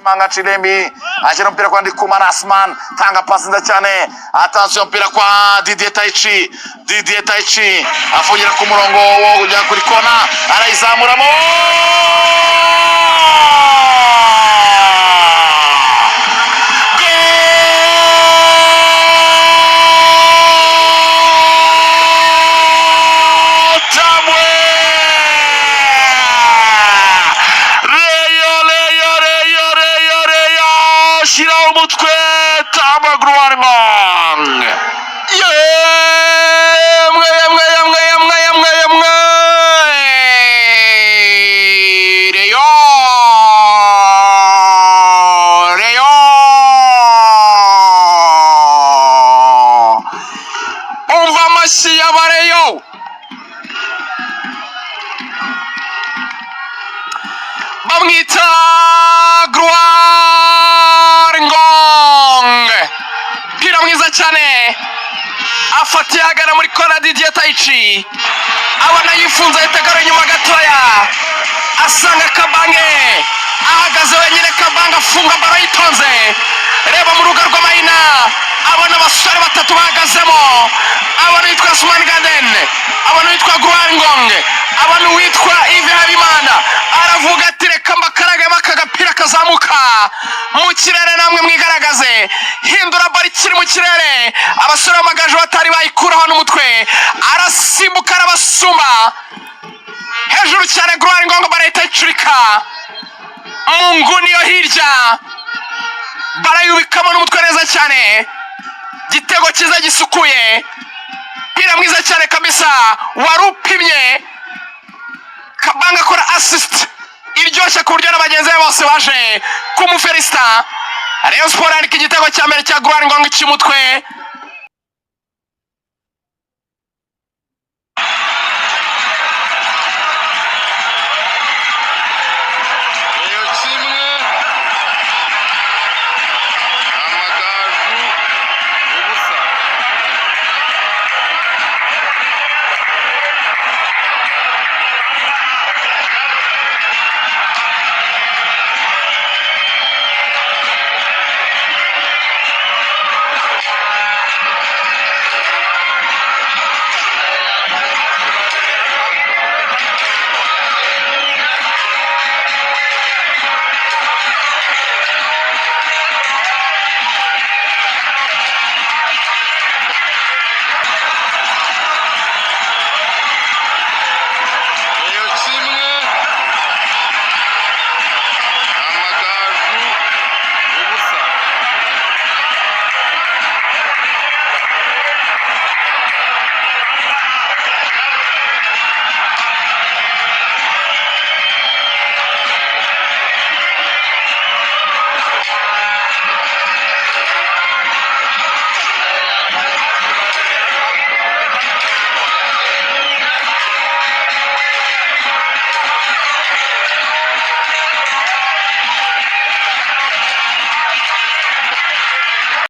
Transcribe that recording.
Manga Chilembi ashyira umupira kwa Ndikumana Asman, tanga pasi nziza cyane. Attention, umupira kwa Didier Taichi. Didier Taichi afungira ku murongo wo kujya kuri kona, arayizamuramo. Goal! Tambwe! Reyo, reyo, reyo, reyo, reyo! Shyira umutwe, Tambwe Gloire Ngong! Yemwe, yemwe, yemwe, yemwe, yemwe, yemwe! Reyo, reyo! Umva amashyi y'abareyo! Bamwita Gloire Ngong, mpira mwiza cyane, afatiye ahagana muri kona. Didier Taichi abona yifunze, ahita agarura inyuma gatoya, asanga Kabange ahagaze wenyine. Kabange afunga baro yitonze. Reba mu rugo rw'amahina, abona abasore batatu bahagazemo: abona uwitwa Sumani Gaden, abona uwitwa Gloire Ngong, abona uwitwa Yves Habimana. Aravuga ati: "Reka mbakaragemo aka gapira kazamuka mu kirere, namwe mwigaragaze." Hindura baro ikiri mu kirere, abasore b'Amagaju batari bayikuraho n'umutwe, arasimbuka arabasumba hejuru cyane. Gloire Ngong, barahita icurika mu nguni yo hirya, barayubikamo n'umutwe neza cyane. Gitego cyiza gisukuye, mpira mwiza cyane kabisa wari upimye. Kabanga akora assist iryoshye ku buryo na bagenzi be bose baje kumufelisita. Rayon Sport yandika igitego cya mbere cya Gloire Ngong cy'umutwe.